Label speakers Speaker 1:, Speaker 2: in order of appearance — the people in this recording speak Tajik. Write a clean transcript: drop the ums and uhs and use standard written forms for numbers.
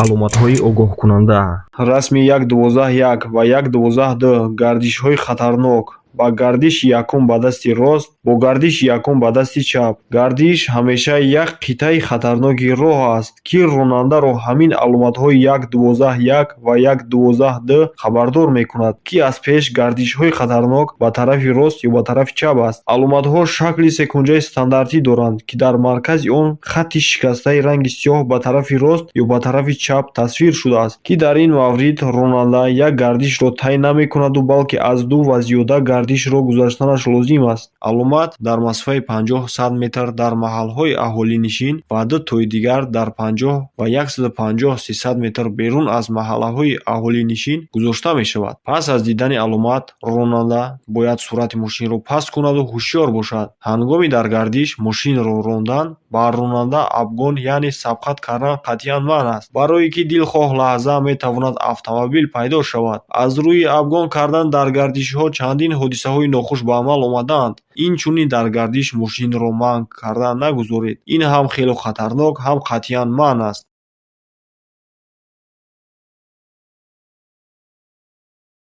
Speaker 1: Аломатҳои огоҳкунанда.
Speaker 2: Расми 1.12.1 ва 1.12.2, гардишҳои хатарнок ба гардиши якум ба дасти рост, бо гардиши якум ба дасти чап. Гардиш ҳамеша як қитъаи хатарноки роҳ аст, ки ронандаро ҳамин аломатҳои 1.12.1 ва 1.12.2 хабардор мекунад, ки аз пеш гардишҳои хатарнок ба тарафи рост ё ба тарафи чап аст. Аломатҳо шакли секунҷаи стандартӣ доранд, ки дар маркази он хатти шикастаи ранги сиёҳ ба тарафи рост ё ба тарафи чап тасвир шудааст, ки дар ин маврид ронанда як гардишро тай намекунаду, балки аз ду ва зиёда гардишро гузаштанаш лозим аст. Аломат дар масофаи 50-100 метр дар маҳалҳои аҳолинишин ва ду тои дигар дар 50 ва 150-300 метр берун аз маҳаллаҳои аҳолинишин гузошта мешавад. Пас аз дидани аломат ронанда бояд суръати мошинро паст кунаду ҳушёр бошад. Ҳангоми дар гардиш мошинро рондан ба ронанда обгон, яъне сабқат кардан қатъиян манъ аст, барое ки дилхоҳ лаҳза метавонад автомобил пайдо шавад. Аз рӯи обгон кардан дар гардишҳо чандин ҳодисаҳои нохуш ба амал омадаанд. Инчунин дар гардиш мошинро манг карда нагузоред. Ин ҳам хело хатарнок, ҳам қатъиян манъ аст.